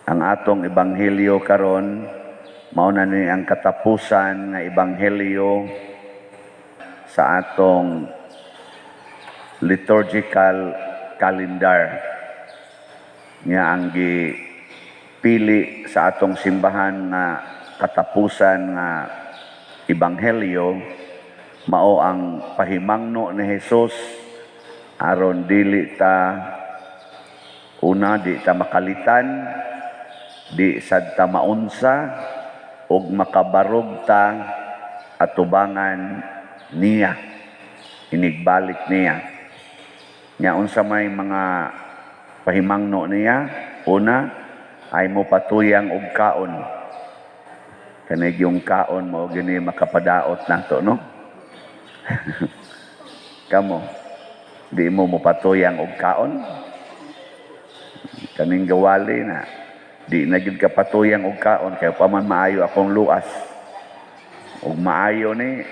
Ang atong ebanghelyo karon mao na ni ang katapusan nga ebanghelyo sa atong liturgical calendar nga ang gipili sa atong simbahan nga katapusan nga ebanghelyo mao ang pahimangno ni Jesus aron dili ta, una, di ta makalitan, di sad ta maunsa, ug makabarog ta atubangan niya inigbalik niya. Nya unsa may mga pahimangno niya? Una, ay mo patuyang og kaon. Kanay yung kaon mo gini makapadaot nato, no? Kamo, di mo mopatuyang og kaon? Kaning gawali na di na gyud ka patuyang og kaon kay pa man maayo akong luas. Ug maayo ni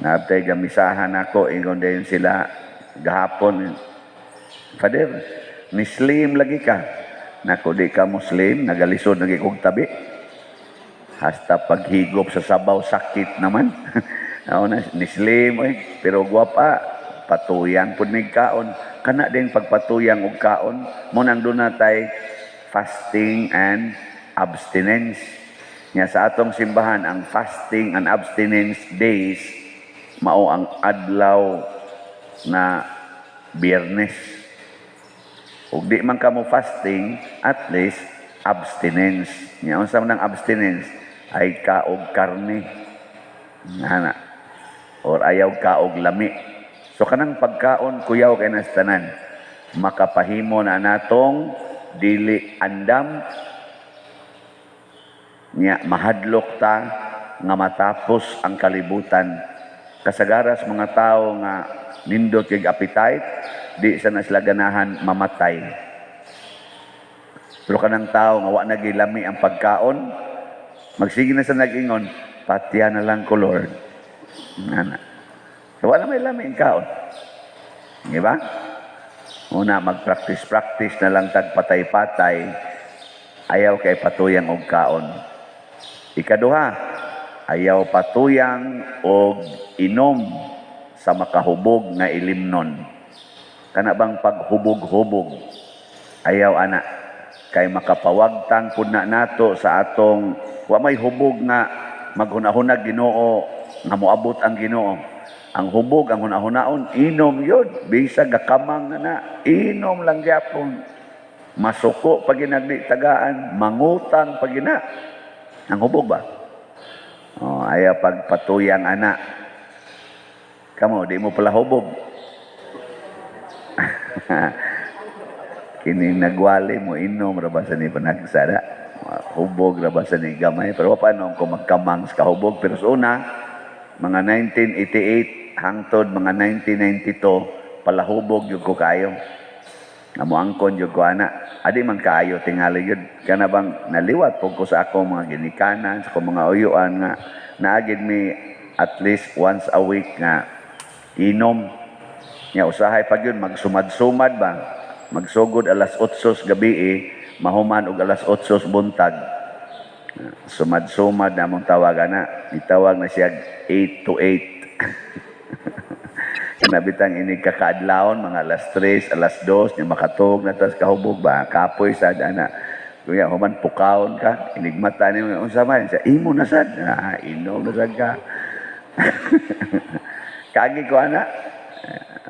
natay gamisahan ako, ingon din sila gahapon, "Father, Muslim lagi ka." Nako, di ka Muslim, nagalisod lagi kog tabi. Hasta paghigop sa sabaw, sakit naman. Ako na, nislim, oy, pero gwapa, patuyang pud mig kaon. Kana din pagpatuyang og kaon, mo nang doon natay fasting and abstinence. Nya sa atong simbahan, ang fasting and abstinence days, mao ang adlaw na Biyernes. Ug di man ka mo fasting, at least abstinence. Nya unsa man ang abstinence? Ay ka og karne. Ana. Or ayaw ka og lami. So kanang pagkaon, kuyaw kay nas tanan. Makapahimo na natong dili andam nya mahadlok ta nga matapos ang kalibutan. Kasagaras mga tao nga nindot kay appetite, di sa na sila ganahan mamatay. Pero kanang tao nga wa na gilami ang pagkaon, magsige na sa nag-ingon, "Patya na lang ko, Lord." Ana. So, wala may lami ang kaon. Di ba? Una, mag-practice-practice na lang tag patay-patay, ayaw kay patuyang og kaon. Ikaduha, ayaw patuyang og inom sa makahubog nga ilimnon. Kana bang paghubog-hubog? Ayaw ana kay makapawagtang pud na nato sa atong wa may hubog nga maghunahunag Ginoo nga moabot ang Ginoo. Ang hubog ang hunahunaon, inom yun. Bisag gakamang na na, inom lang gyapon. Masuko pag ginagdi tagaan, mangutang pag gina. Ang hubog ba? Oh, ayaw pagpatuyang ana. Kamo, di mo pala hubog. Kining nagwali mo inom ra ba sa ni panagsara. Hubog ra ba sa ni gamay. Pero paano kung magkamang sa kahubog? Pero sa una, mga 1988 hangtod mga 1992, palahubog yun ko kayo. Namuangkon yun ko ana. Adi man kaayo tingali yun. Kana bang naliwat po ko sa akong mga ginikanan, sa akong mga uyuan nga naagid mi at least once a week nga inom. Nya usahay pag yun magsumad-sumad ba. Magsugod alas 8 sa gabi eh, mahuman og alas 8 buntag. Sumad-sumad na mong tawagan na. Itawag na siya 8 to 8. Kanabitang ini kakaadlawon mga alas 3, alas 2, nya makatug na tas kahubog ba, kapoy sad ana. Kuya, human pukawon ka, inigmata nimo, unsa man sa imo na sad, ah, inom na sad ka. Kagi ko ana.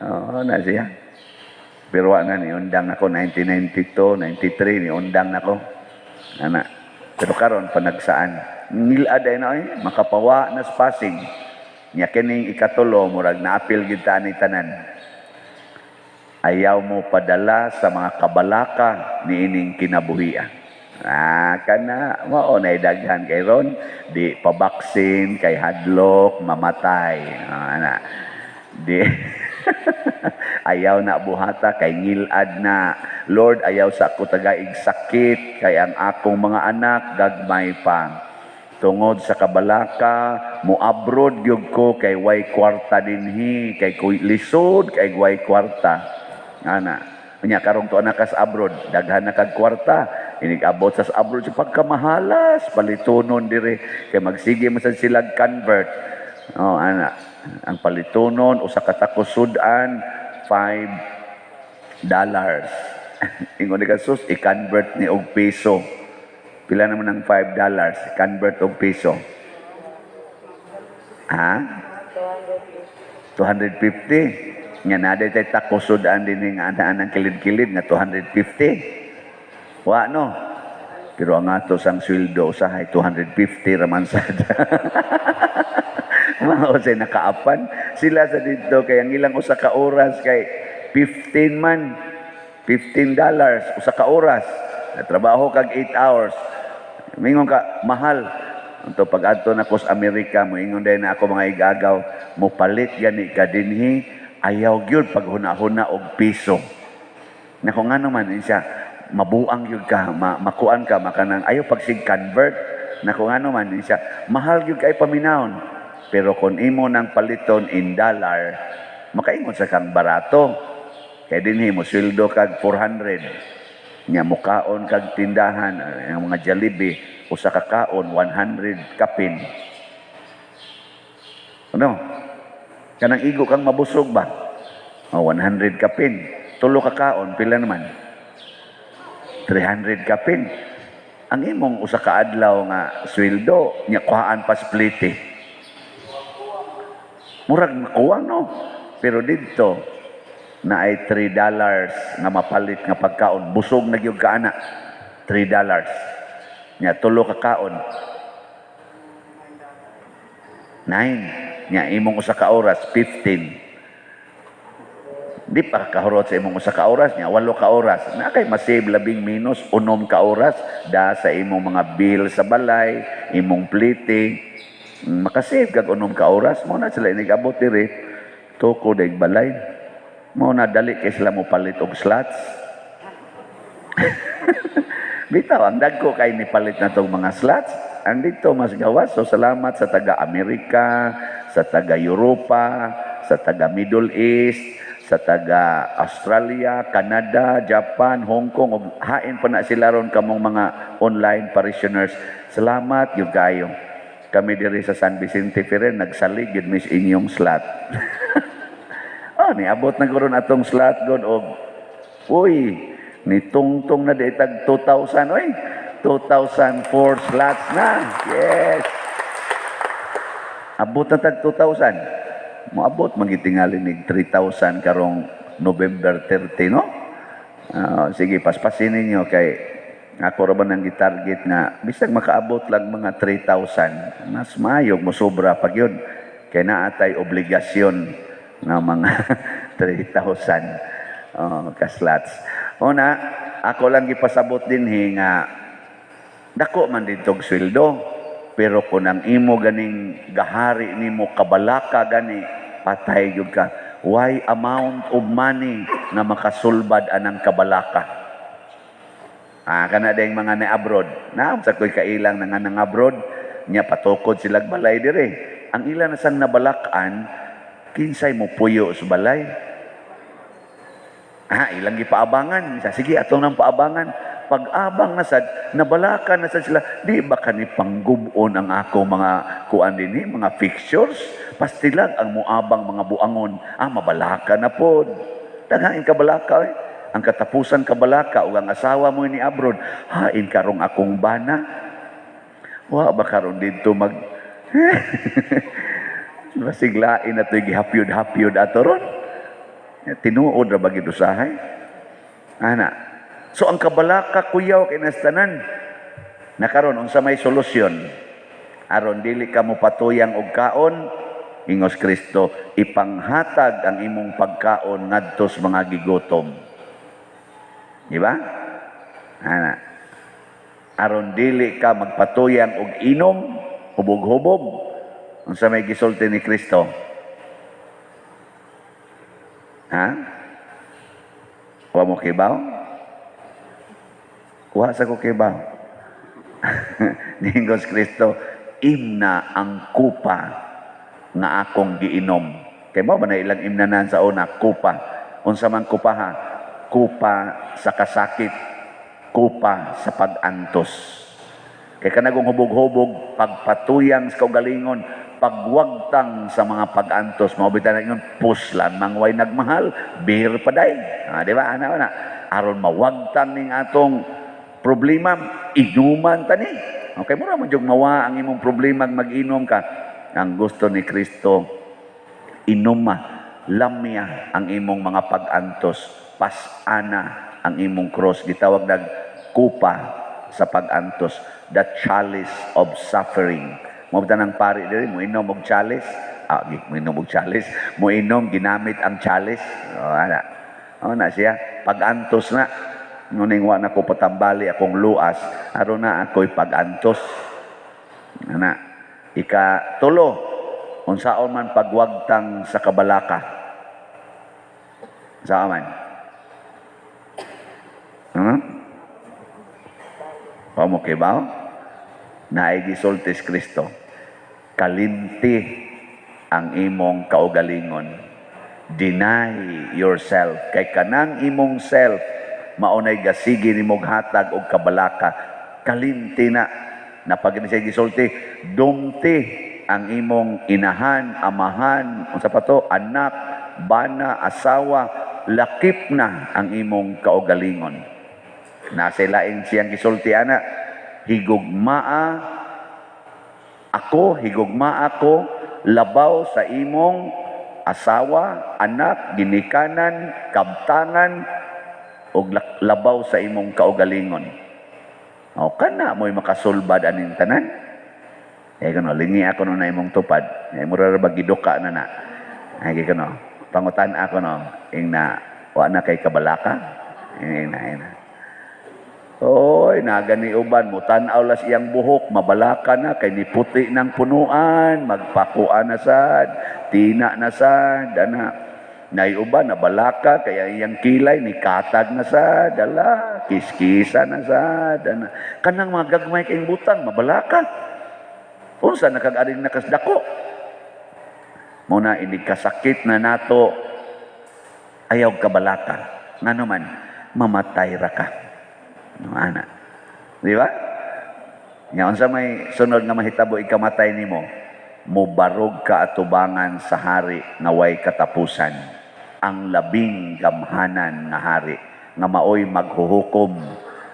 Oo na siya. Pero wa na niundang ako 1992, 93 niundang nako. Ana. Pero karon panagsaan. Ngilad ay na eh, makapawa na sa Pasig. Nya kining ikatulo, murag naapil gid ta ni tanan. Ayaw mo padala sa mga kabalaka niining kinabuhia. Ah, kana mao na daghan kay ron di pabaksin kay hadlok mamatay. Ah, ana. Di ayaw na buhata kay ngilad na. Lord, ayaw sa ako tagaig sakit kay ang akong mga anak gagmay pa. Tungod sa kabalaka, mo-abroad gyud ko kay way kwarta dinhi, kay kuy lisod kay way kwarta. Ana. Unya karong tuwa na ka sa abroad, daghan na kag kwarta. Inig-abot sa abroad sa pagkamahalas, palitonon dire kay magsige man sad sila convert. Oh, ana. Ang palitonon usa ka takos sudan, $5. Ingon ni Jesus, i-convert ni og piso. Pila naman ang $5? Convert og piso. Ha? 250. Nga na tay takos sudan din nga ana ang kilid-kilid nga 250. Wa, no? Pero ang ato sang sweldo usahay 250 raman sad. Mao say nakaapan sila sa dito kay ang ilang usa ka oras kay 15 man, $15 usa ka oras. Natrabaho kag 8 hours. Mingon ka, mahal. Unto pag adto na ko sa Amerika, moingon din na ako mga igagaw, mo palit gani ka dinhi, ayaw gyud paghuna-huna og piso. Nako, nga naman siya, mabuang gyud ka, makuan ka, makanang ayaw pag sig convert. Nako, nga naman siya, mahal gyud kay paminawon. Pero kung imo nang paliton in dollar, makaingon sa kang barato. Kay dinhi mo sweldo kag 400. Nya mukaon kag tindahan, ang mga Jollibee, usa ka kaon 100 kapin. Ano? Kanang igo kang mabusog ba? Oh, 100 kapin. Tulo ka kaon, pila naman? 300 kapin. Ang imong usa ka adlaw nga sweldo, nya kuhaan pa split eh. Murag makuha, no? Pero dito, na ay $3 nga mapalit nga pagkaon, busog na gyud ka ana. $3. Nya tulo ka kaon. 9. Nya imong usa ka oras 15. Di pa ka kahurot sa imong usa ka oras, nya 8 ka oras. Na kay masave labing minus 6 ka oras da sa imong mga bill sa balay, imong plite. Makasave kag 6 ka oras mo na sila inigabot diri. Tuko daig balay. Mo na dali kay sila mo palit og slots. Bitaw, ang dagko kay ni palit na tong mga slots. Ang dito mas gawas. So salamat sa taga Amerika, sa taga Europa, sa taga Middle East, sa taga Australia, Canada, Japan, Hong Kong, ug hain pa na sila ron kamong mga online parishioners. Salamat gyud kayo. Kami diri sa San Vicente Ferrer nagsalig gyud mis inyong slot. Oh, niabot na guro atong slot god og uy, ni tungtong na di tag 2,000 oy. 2,004 slots na. Yes. Abot na tag 2,000. Moabot magitingali nig 3,000 karong November 30, no? Ah, sige, paspasin ninyo kay ako ra ba nang gitarget nga bisag makaabot lang mga 3,000, mas maayog mo sobra pag yun. Kay naa tay obligasyon nga mga 3,000, oh, ka slots. Una, ako lang gipasabot dinhi nga dako man ditog sweldo, pero kung ang imo ganing gahari nimo kabalaka gani, patay gyud ka. Why amount of money nga makasulbad anang kabalaka? Ah, kana ding mga na abroad na sa koy kailang na nga nang abroad nya patukod sila balay dire. Ang ila na sang nabalakan, kinsay mo puyo sa balay? Ah, ilang gipaabangan. Sa sige, atong nang paabangan. Pag-abang na sad, nabalakan na sad sila. Di ba kani panggubon ang ako mga kuan dinhi, mga fixtures? Pastilag ang muabang mga buangon. Ah, mabalaka na pod. Daghain kabalaka eh. Ang katapusan kabalaka ug ang asawa mo ni abroad, hain karong akong bana. Wa ba karon didto mag masiglain na to'y gihapyod-hapyod ato ron. Tinuod ra ba gid usahay? Ana. So ang kabalaka kuyaw kay nastanan. Nakaron unsa may solusyon? Aron dili ka mo patuyang og kaon, ingos Kristo, ipanghatag ang imong pagkaon ngadto sa mga gigutom. Di ba? Ana. Aron dili ka magpatuyang og inom, hubog-hubog. Unsa may gisulti ni Kristo? Ha? Wa mo kibaw? Wa sa ko kibaw. Ningos Kristo, imna ang kupa nga akong giinom. Kay mo ba na ilang imnanan sa una, kupa. Unsa man kupa ha? Kupa sa kasakit. Kupa sa pag-antos. Kay kanagong hubog-hubog, pagpatuyang sa kaugalingon, pagwagtang sa mga pag-antos, mao bitaw na ingon, puslan mang way nagmahal, beer paday. Ah, di ba? Ana na. Aron mawagtang ning atong problema, inuman tani. Okay, mura man jud mawa ang imong problema mag-inom ka. Ang gusto ni Kristo, inuma, lamya ang imong mga pag-antos, pasana ang imong cross. Gitawag nag kupa sa pag-antos, the chalice of suffering. Mo ng pari diri mo inom og chalice, ah, mo inom og chalice, mo inom ginamit ang chalice. Oh, ana. Oh, na siya, pag-antos na. Nguning wa na ko patambali akong luas, aron na ako'y pag-antos. Ana. Ika tulo, unsaon man pagwagtang sa kabalaka? Unsaon man? Huh? Wa mo kibaw? Naay gisulti si Kristo. Kalimti ang imong kaugalingon. Deny yourself. Kay kanang imong self, maunay gasigi nimog hatag og kabalaka. Kalimti na. Napag siya gisulti, dumti ang imong inahan, amahan, unsa pa to, anak, bana, asawa, lakip na ang imong kaugalingon. Nasa lain siyang gisulti ana, higugmaa ako, higugmaa ako, labaw sa imong asawa, anak, ginikanan, kabtangan, ug labaw sa imong kaugalingon. O kana mo'y makasulbad aning tanan. Eh kuno lingi ako no na imong tupad. Eh mura ra ba giduka na na. Ay kuno pangutan ako no ing na wa na kay kabalaka. Ing na ing na. Oy, nagani uban mo tan-aw las iyang buhok, mabalaka na kay niputi ng punuan, magpakuan na sad, tina na sad, ana. Nay uban nabalaka kaya iyang kilay ni katag na sad, ala, kiskisa na sad, ana. Kanang mga gagmay kayong butang, mabalaka. Unsa nakag-aring nakasdako? Muna ini kasakit na nato ayaw kabalaka. Ngano man, mamatay ra ka. No, ana. Di ba? Nga unsa may sunod nga mahitabo ikamatay nimo, mobarog ka atubangan sa hari nga way katapusan. Ang labing gamhanan nga hari nga maoy maghuhukom.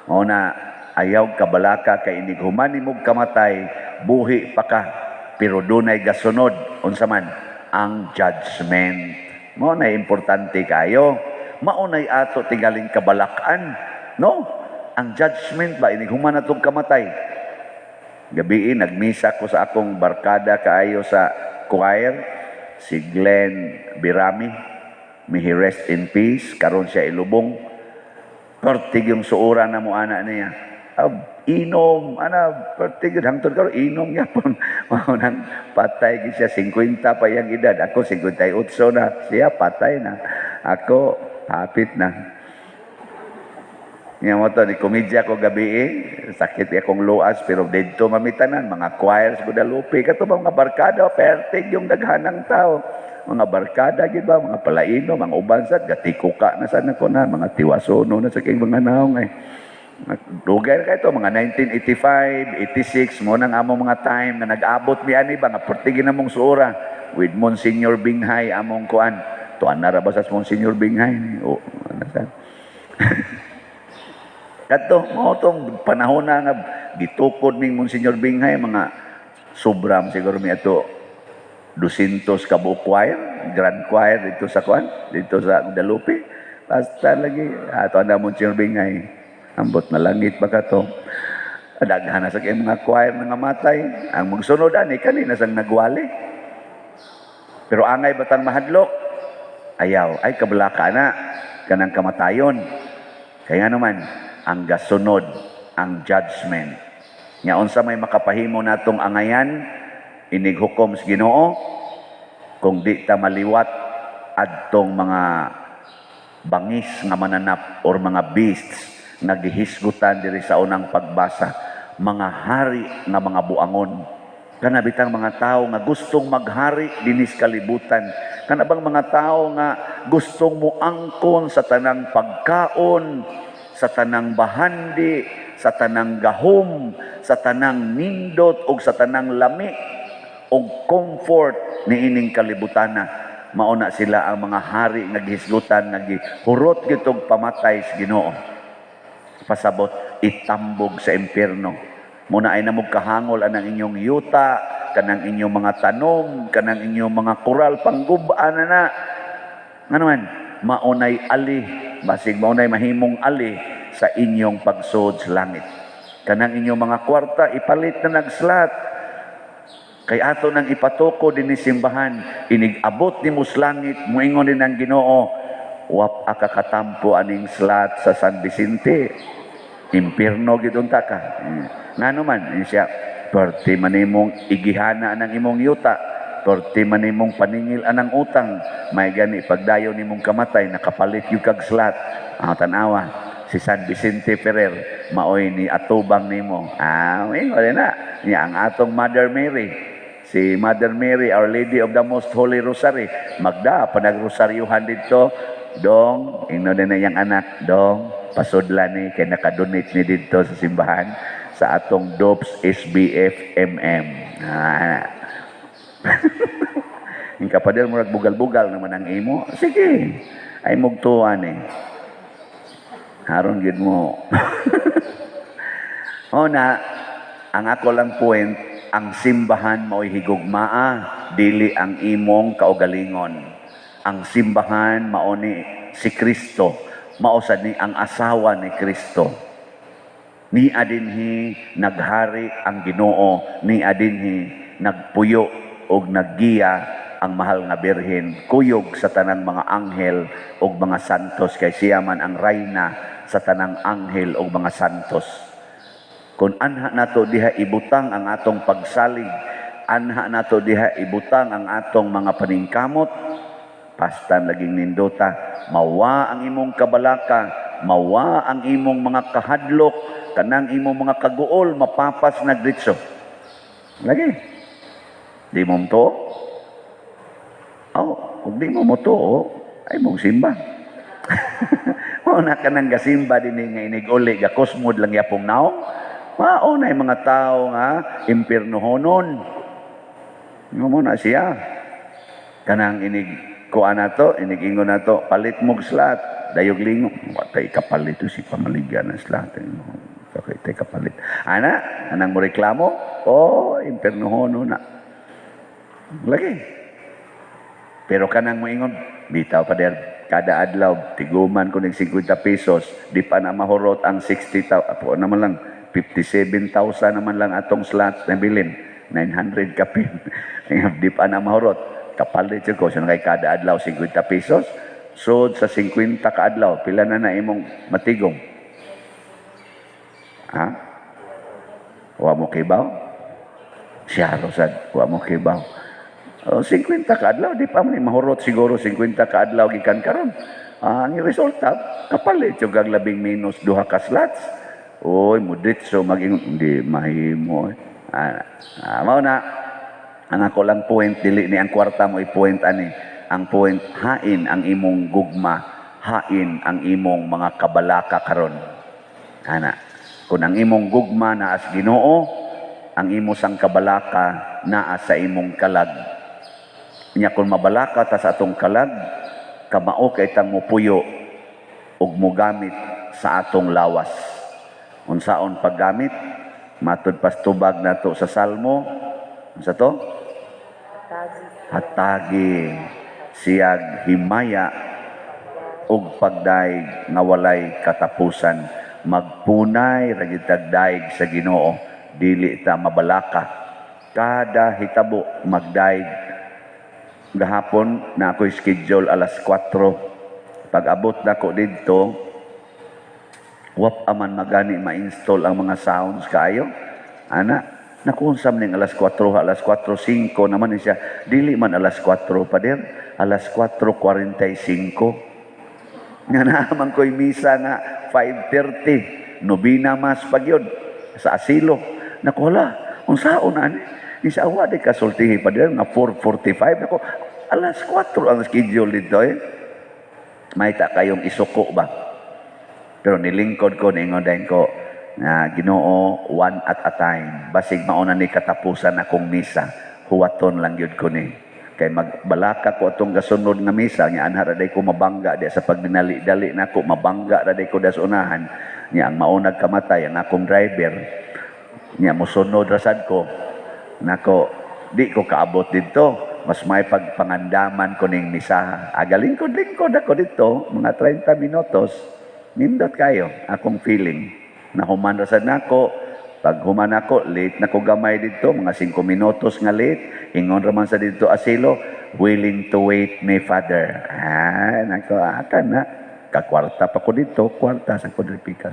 Mao na ayaw kabalaka kay inig human nimog kamatay, buhi pa ka pero dunay gasunod. Unsa man? Ang judgment. Mao na importante kayo. Mao nay ato tingaling kabalakan, no? Ang judgment ba inig human atong kamatay. Gabii nagmisa ko sa akong barkada kaayo sa choir, si Glenn Birami. May he rest in peace. Karon siya ilubong. Pertig yung suura na mo ana niya. Ab, inom, ana, pertig yun. Hangtod karon inom yapon. Mao nang patay gid siya, 50 pa yang edad. Ako 58 na, siya patay na. Ako hapit na. Nga mo to, ni komedya ko gabi eh. Sakit akong luas, pero didto mamitanan, mga choirs, Guadalupe, kato ba mga barkada, pertig yung daghanang tao. Mga barkada, gid ba, mga palaino, mga ubansat, gatikuka na sana ko na, mga tiwasono na sa king mga naong eh. Dugay na ito, mga 1985, 86, mo nang among mga time na nag-abot mi ani ba, nga pertigin namong suura with Monsignor Binghay, among kuan. Tuan na ra ba sa Monsignor Binghay? O, ano sa? Kadto, mao tong panahon na nga gitukod ning Monsignor Binghay, mga sobram siguro mi ato 200 ka buok choir, grand choir dito sa kuan, dito sa Guadalupe. Basta lagi ato na Monsignor Binghay. Ambot na langit ba ka to. Daghan na sa kay mga choir nga matay. Ang magsunod ani kanina sang nagwali. Pero angay batang mahadlok? Ayaw, ay kabalaka na kanang kamatayon. Kaya naman, ang gasunod, ang judgment. Nga unsa may makapahimo natong angayan, inig hukom sa Ginoo, kung di ta maliwat adtong mga bangis nga mananap or mga beasts nga gihisgutan diri sa unang pagbasa, mga hari nga mga buangon. Kana bitang mga tao nga gustong maghari dinis kalibutan. Kana bang mga tao nga gustong muangkon sa tanang pagkaon, sa tanang bahandi, sa tanang gahom, sa tanang nindot ug sa tanang lami ug comfort niining kalibutana. Mao na sila ang mga hari nga gihisgutan nga gihurot gitog pamatay sa Ginoo. Pasabot, itambog sa impyerno. Muna ay namog kahangol anang inyong yuta, kanang inyong mga tanom, kanang inyong mga koral, panggubaan na na. Ngano man, maunay ali, basig maunay mahimong ali sa inyong pagsud sa langit. Kanang inyong mga kwarta, ipalit na nag slot. Kay ato nang ipatuko din ni simbahan, inig-abot ni sa langit, muingon din ang Ginoo, "Wa pa ka katampo aning slot sa San Vicente." Impierno gid unta ka. Ngano man, ini siya, perti man imong igihana ng imong yuta, perti man imong paningil anang utang, may gani pagdayon nimong kamatay, nakapalit yung kag slot. Ah, tanawa, si San Vicente Ferrer, maoy ni atubang nimo. Ah, ingon na. Niya ang atong Mother Mary, si Mother Mary, Our Lady of the Most Holy Rosary, magda, panagrosaryuhan dito, "Dong," ingno din na iyang anak, "Dong, pasudla ni kay nakadonate ni dito sa simbahan sa atong DOPS SBF MM." Ah. Yung kapader, murag bugal-bugal naman ang imo. Sige, ay mugtuan eh. Haron gid mo. O na, ang ako lang point, ang simbahan mao'y higugmaa, dili ang imong kaugalingon. Ang simbahan mao ni si Kristo, mao sad ni ang asawa ni Kristo. Ni adinhi naghari ang Ginoo, ni adinhi nagpuyo og naggiya ang mahal nga Birhen, kuyog sa tanang mga anghel ug mga santos, kay siya man ang rayna sa tanang anghel ug mga santos. Kung anha nato diha ibutang ang atong pagsalig, anha nato diha ibutang ang atong mga paningkamot, pastan laging nindota, mawa ang imong kabalaka, mawa ang imong mga kahadlok, kanang imong mga kaguol, mapapas na diretso. Lagi. Di mo to? Oh, kung di mo mo to, ay mong simba. Mao na ka nang gasimba din nga inig-uli, gakosmod lang yapong naong. Mao na yung mga tao nga impirnohonon. Mo na siya. Kanang inig kuan na to, inig ingon na to, "Palit mog slot, dayog lingo. Watay kapalit to si pamaligyan ng slot. Okay, tay kapalit." Ana, anang mo reklamo? Oh, impirnohonon na. Lagi. Pero kanang moingon, "Bitaw, pader, kada adlaw, tiguman ko ning 50 pesos, di pa na mahurot ang 60,000, apo naman lang, 57,000 naman lang atong slot na bilin, 900 kapin." Di pa na mahurot. Kapalit ko, so kay kada adlaw 50 pesos, so sa 50 ka adlaw, pila na na imong matigom? Ha? Wa mo kibaw? Siya, sad, wa mo kibaw. Oh, 50 ka adlaw, di pa man ni mahurot siguro 50 ka adlaw gikan karon. Ah, ang resulta, kapalit yung kag labing minus duha ka slots. Oy, muditso maging hindi mahimo. Ah, ah, mao na ang ako lang point, dili ni ang kwarta mo i-point ani. Ang point, hain ang imong gugma, hain ang imong mga kabalaka karon. Ana, kung ang imong gugma naa sa Ginoo, ang imo sang kabalaka naa sa imong kalag. Nya kung mabalaka ta sa atong kalag, kamao kay tang mupuyo ug mogamit sa atong lawas. Unsaon paggamit? Matud pas tubag nato sa Salmo, unsa to? Hatagi siyag himaya ug pagdaig nga walay katapusan. Magpunay ra gyud tag daig sa Ginoo, dili ta mabalaka. Kada hitabo magdaig. Gahapon na ako'y schedule alas 4. Pag abot nako didto, wap aman magani ma-install ang mga sounds kaayo. Ana, naku, unsa man ning alas 4, alas 4:05 naman ni siya. Dili man alas 4, pader, alas 4:45. Nga naman ko'y misa nga 5:30, nobina mas pagyod sa asilo. Naku, hala, unsaon ani? Isa awa di kasultihi, pader, nga 4:45. Nako, alas 4 ang schedule dito eh. May ta kayong isuko ba? Pero nilingkod ko, niingon dayon ko, na Ginoo, one at a time. Basig mauna ni katapusan akong misa. Huwaton lang gyud ko ni. Kay magbalaka ko atong gasunod nga misa, nya anha ra day ko mabangga di sa pagdinali-dali nako, mabangga ra day ko da sa unahan. Nya ang maunag kamatay ang akong driver. Nya mosunod ra sad ko. Nako, di ko kaabot dito. Mas may pagpangandaman ko ning misa. Aga lingkod-lingkod ako dito, mga 30 minutos. Nindot kayo, akong feeling. Nahuman ra sad nako. Pag human ako, late na ko gamay dito, mga 5 minutos nga late. Ingon raman sa dito asilo, "Willing to wait me, Father." Ah, nako, aka na. Kakwarta pa ko dito, kwarta sa ko diri pika.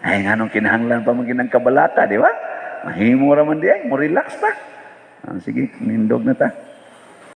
Ay, nganong kinahanglan pa man ginang kabalaka, di ba? Mahimo ra man di ay, mo relax ta. Ah, sige, nindog na ta.